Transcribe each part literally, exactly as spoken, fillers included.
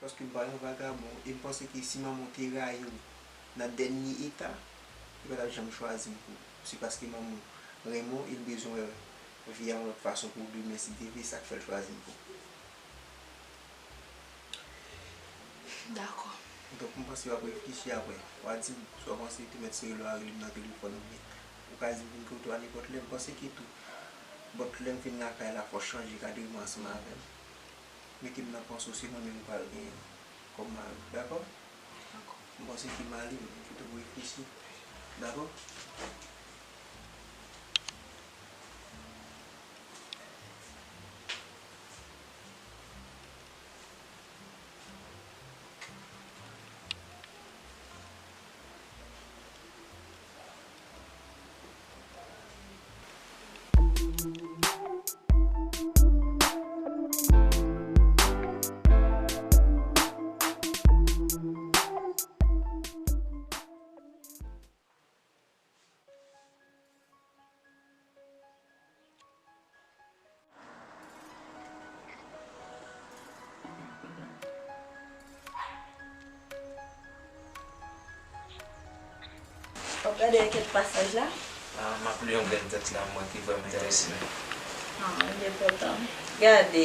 Paske m pa yon vagabon, e m panse ke si manman w te rayi w nan dènye eta, li pa t ap janm chwazi m pou ou. Se paske manman w renmen w e l bezwen wè vi a yon lòt fason pou w demen, si Dye vle, sa k fè l chwazi m pou ou. Dakò. Donk, m panse w ap reflechi apre. W a di m, si w ap panse, te mèt se rele w a rele m nan telefòn oubyen ou ka di m vin kote w a nenpòt lè. M panse ke tou, bòt lè m vin lakay la, fò w chanje kadreman ansanm avè m. Mete m nan panse w, se mwen menm ou pral genyen kòm mari, dakò? Dakò. M panse ke m ale, m kite w reflechi, dakò? W ap gade kèk pasaj la? Ah, m ap li yon grenn tèks la, m wè ki vrèman enterese m. Ah, li enpòtan. Gade,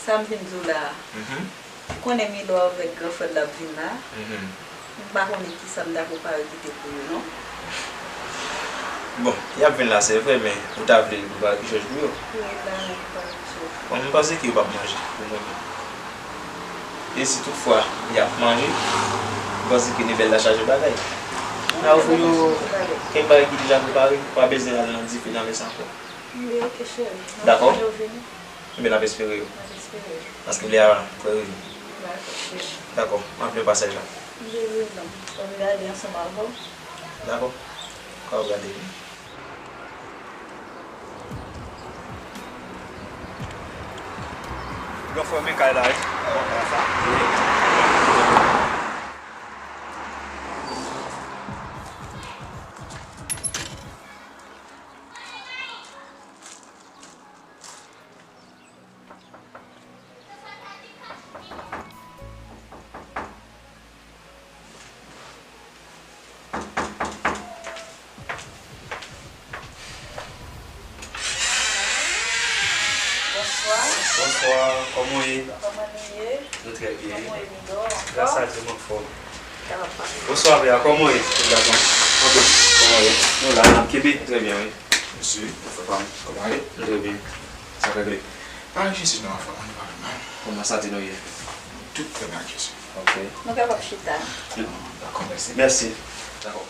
sa m vin di w la a. Mhm. Ou konnen Milo avèk gran frè l ap vin la. Mhm. M pa konnen kisa m ta prepare kite pou yo, non. Bon, y ap vin la, se vre, men ou ta vle prepare kèk chòz pou yo? Wi, m ta renmen prepare kèk chòz. Bon, m panse ke yo p ap manje, pou mwen menm. E si toutfwa y ap manje, m panse ke Nebèl ta chaje bagay. N a ofri yo kèk bagay ki deja prepare, pa bezwen al nan dife nan mès ankò. Wi, ok, cheri. Dakò? N ap tann yo vini. Ebyen, n ap espere yo. N ap espere yo. Paske lè a prè rive. Dakò, cheri. Dakò, m ap li pasaj la. M bezwen non. Fò m gade ansanm avè w. Dakò. Ka w gade. Gran frè m, men kay la, wi. Bon, kay sa. Bonswa. Bonswa, kòman w ye? Kòman nou ye? Nou trè byen. Kòman w ye, Milo? Gras a Dye, m anfòm. Sa va pa. Bonswa, Bea, kòman w ye? Tout gad mwen. Anben, kòman w ye? Nou la, n ap kenbe. Trè byen, wi. Mesye, frè pa m, kòman w ye? Nou trè byen. Sa k regle? Pa gen sezi non, frè, nou pa mal. Kòman sante nou ye? Tout trè byen, Jezi. Ok. Nou kapab chita. Dakò, mèsi. Mèsi. Dakò.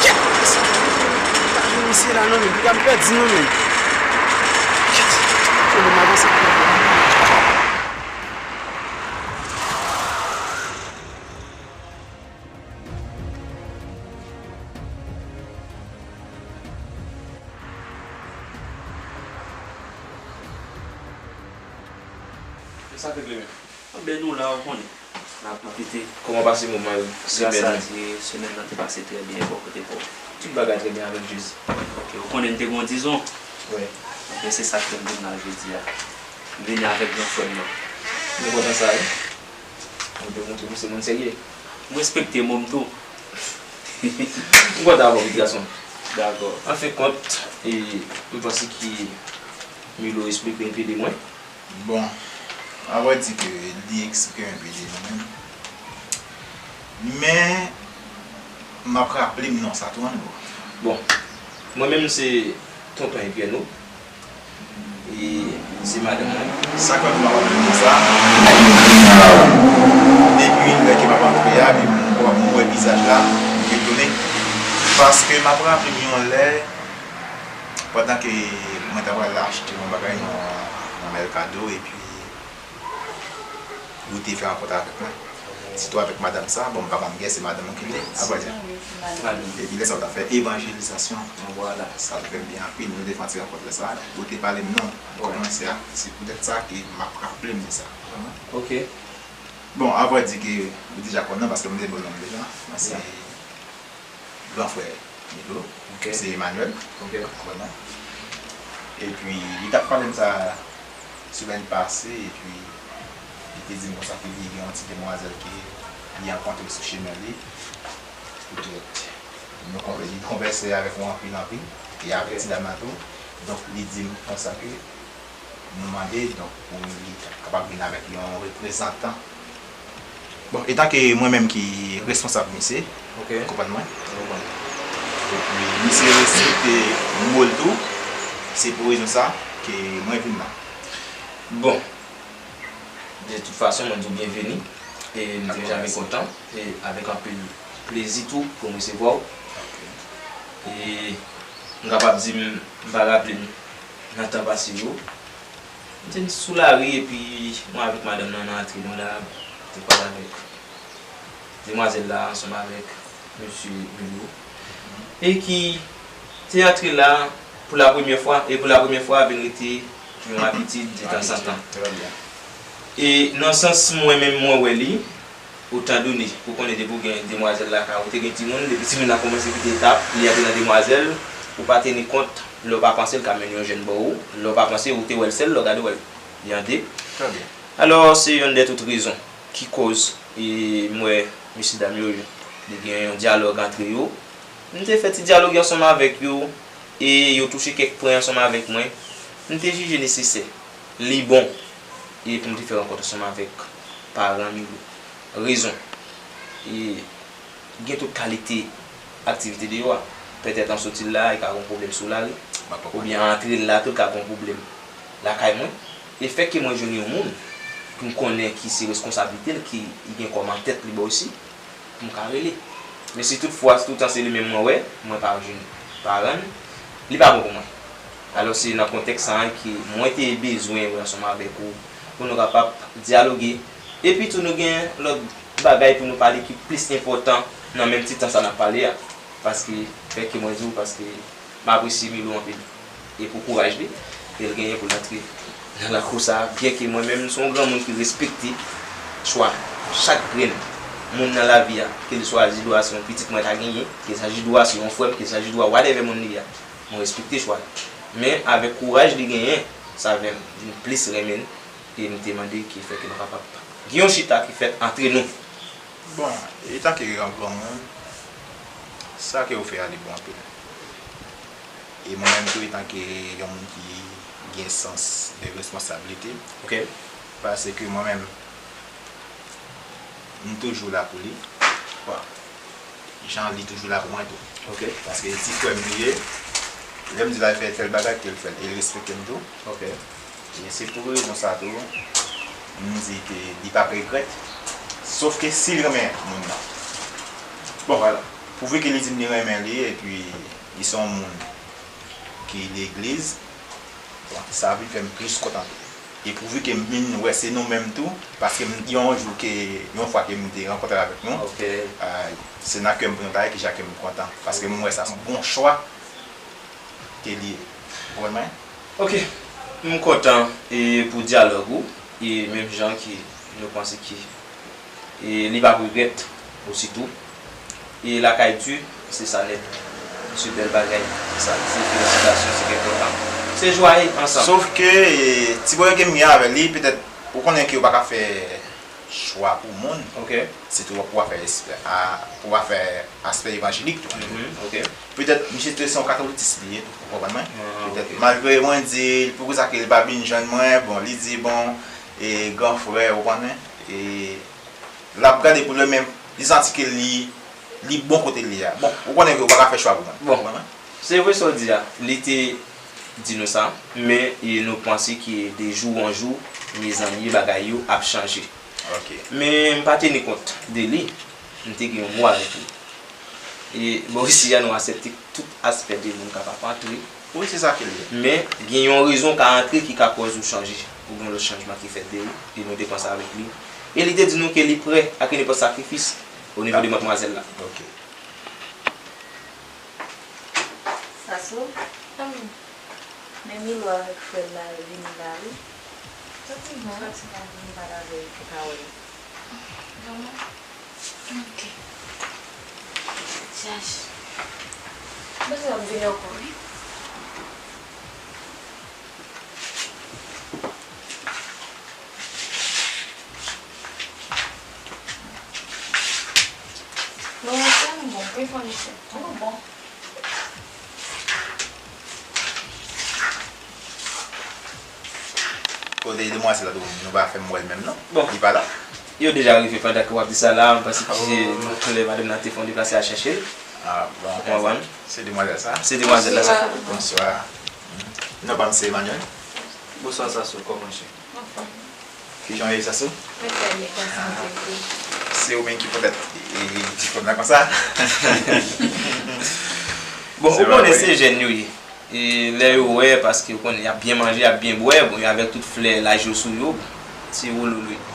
Kèt! Pa jwenn misye la non, men piga m pèdi non, men. Kèt! Fò m avanse. E sa k regle menm? Anben, nou la, ou konnen. N ap pwofite. Kòman w pase moman yo? Gras a Dye, semèn nan te pase trè byen bò kote pa w. Tout bagay trè byen avèk Jezi. Ok, ou konnen n te gen yon dizon? Wi. Anben, se sa k fè m vin la jodi a. Vini avèk gran frè m nan. Mwen kontan sa, wi. Ou demontre m se moun serye. M respekte mo m tou. M kontan avè w, pitit gason m. Dakò. An fen kont, e, m panse ke Milo esplike yon pe de mwen. Bon, a vrè di ke li esplike yon pe de nou menm. Men, m ap raple m non sa tou an gwo. Bon, mwen menm se Tonton Epièno. E se madanm mwen. Sa k fè m pa raple m sa? Depi lè ke m ap antre a, epi m wè, m wè vizaj la, m etone. Paske m ap raple m yon lè, pandan ke mwen ta pral achte yon bagay nan, nan Mercado, epi ou te fè rankont avèk mwen. Sitou avèk madanm sa, bon, m pa konn kiyès se madanm ou ki li, apre di. Epi lè sa, ou t ap fè evanjelizasyon. Vwala. Sa te fè m byen anpil, nou te fè yon ti rankont lè sa. Ou te pale m non, ou kòmanse a. Se poutèt sa ke m ap raple m de sa. Ok. Bon, apre di ke ou deja konn non, paske m te ba w non m deja. Mwen se gran frè Milo, se Emmanuel. Epi, li t ap pale m sa semèn pase, epi li te di m konsa ke li gen yon ti demwazèl ke li rankontre sou chemen li. Poutèt nou konvè-, li konvèse avèk mwen anpil, anpil, e avèk ti dam la tou. Donk, li di m konsa ke nou mande, donk, pou li kapab vin avèk yon reprezantan. Bon, etan ke mwen menm ki responsab misye, ou konprann mwen? Epi, misye respekte mo l tou, se pou rezon sa ke mwen vin la. Bon, de tout fason, mwen di w byenveni, e m te janmen kontan, e avèk anpil plezi tou pou m resevwa w. E m kapab di m, m pa raple m nan tan pase yo. M te sou lari epi mwen avèk madanm nan, nan antre nou la, te pale avèk demwazèl la ansanm avèk mesye Milo. E ki te antre la pou la premyè fwa, e pou la premyè fwa vin rete yon abitid de tanzantan. E nan sans mwen menm mwen wè li, otandone, ou konnen depi w gen demwazèl lakay ou, te gen timoun, depi timoun nan kòmanse kite etap, li antre nan demwazèl, ou pa teni kont, lè w pa panse l ka mennen yon jèn bò ou, lè w pa panse ou te wè l sèl, lè w gade w wè l, li an de. Alò, se yonn de tout rezon ki koz, e, m wè mesye dam yo, li gen yon dyalòg antre yo. M te fè ti dyaloge ansanm avèk yo, e yo touche kèk pwen ansanm avèk mwen. M te jije nesesè, li bon, e pou m te fè rankont ansanm avèk paran Milo. Rezon, e gen tout kalite aktivite deyò a. Petèt an soti l la, li ka gen pwoblèm sou lari. Oubyen an antre l la tou, li ka gen pwoblèm lakay mwen. E fèt ke mwen jwenn yon moun ke m konnen ki se reskonsablite l, ki li gen kòm antèt li bò isi, pou m ka rele. Men si toutfwa, si toutan se li menm mwen wè, mwen pa jwenn paran l, li pa bon pou mwen. Alò, se nan kontèks sa a ke mwen te bezwen wè ansanm avèk ou, pou nou kapab dyaloge. Epi tou, nou gen lòt bagay pou nou pale ki plis enpòtan nan menm ti tan sa n ap pale a. Paske, fè ke mwen di w, paske m apresye Milo anpil. E pou kouraj li, ke l genyen pou l antre nan lakou sa a, byenke mwen menm, m se yon granmoun ki respekte chwa chak grenn moun nan lavi a, ke l swa Jidwa se yon pitit mwen ta genyen, ke sa Jidwa se yon frè m, ke sa Jidwa whatever moun li ye a. Mwen respekte chwa l. Men, avèk kouraj li genyen, sa fè m vin plis renmen l, e m te mande ki fè ke nou kapab gen yon chita ki fèt antre nou. Bon, etan ke yon granmoun, sa ke ou fè a, li bon anpil. E mwen menm tou, etan ke yon moun ki gen sans de responsablite, paske mwen menm, m toujou la pou li. Jan li toujou la pou mwen tou. Paske ti frè m li ye. Lè m di l al fè tèl bagay, ke l fè l. E l respekte m tou. E se pou rezon sa tou, m di ke li p ap regrèt. Sof ke si l renmen moun nan. Bon, vwala. Pouvi ke li di m li renmen li, epi li se yon moun ki legliz, bon, sa vin fè m plis kontan tou. E pouvi ke m vin wè se nou menm tou, paske m, yon jou ke, yon fwa ke m te rankontre avèk nou, ah, se nan kè m pou nou ta ye, ki jan ke m kontan. Paske m wè sa se yon bon chwa ke li ye. Ou konprann mwen? Ok. M kontan, e, pou dyalòg ou, e menm jan ke nou panse ke e li p ap regrèt ositou. E lakay di, se sa nèt. Se bèl bagay. Se sa, se felisitasyon, se enpòtan. Se jwaye ansanm. Sof ke ti pwoblèm ke m gen avè li, petèt, ou konnen ke ou pa ka fè chwa pou moun, Ok. sitou pou afè espè, a, pou afè aspè evanjelik tou. Mhm, Ok. Petèt, misye te se yon katolitis li ye tou, ou konprann mwen? Ah, Petèt, ok. malgre mwen di l, poukisa ke li pa vin jwenn mwen, bon, li di, bon, e gran frè, ou konprann mwen? E l ap gade pou li menm, li santi ke li, li bon kote li a. Bon, ou konnen ke ou pa ka fè chwa pou moun. Bon. Ou konprann mwen? Se vre sa w di a, li te di nou sa, men e, nou panse ke de jou an jou, mezanmi, bagay yo ap chanje. Ok. Men m pa teni kont de li, m te gen yon mo avèk li. E bò isi a nou aksepte tout aspè de moun kapab antre, Wi, se sa ke l ye. men gen yon rezon ka antre ki ka kòz ou chanje, ou gen yon lòt chanjman ki fèt de ou, e nou te panse avèk li. E li te di nou ke li prè ak nenpòt sakrifis o nivo de madmwazèl la. Ok. Sasou, men Milo avèk frè l la vini la wi. Fatima vini pale avè l pou ka wè l. Vrèman? Ok. Djaj. Mwen se ap vini ankò wi. Non, se nou bon, pe fònisè. Nou bon. Kote demwazèl la tou, nou pa fè m wè l menm non. Bon. Li pa la. Yo deja rive pandan ke w ap di sa la, m panse ke se lè madanm nan te fè yon deplase al chèche l. Ah, bon. Ou konprann? Se demwazèl sa? Se demwazèl la sa. Bonswa. Non pa m se Emmanuel. Bonswa Sasou, kòman che? Kijan w ye Sasou? Mwen trè byen, kòman w ye? Se ou menm ki poutèt e, e, diplòm nan konsa? Bon, Se ou konnen pa se jèn yo ye. E lè yo wè, paske ou konnen y ap byen manje, y ap byen bwè, bon, e avèk tout flè laj yo sou yo, se wololo yo.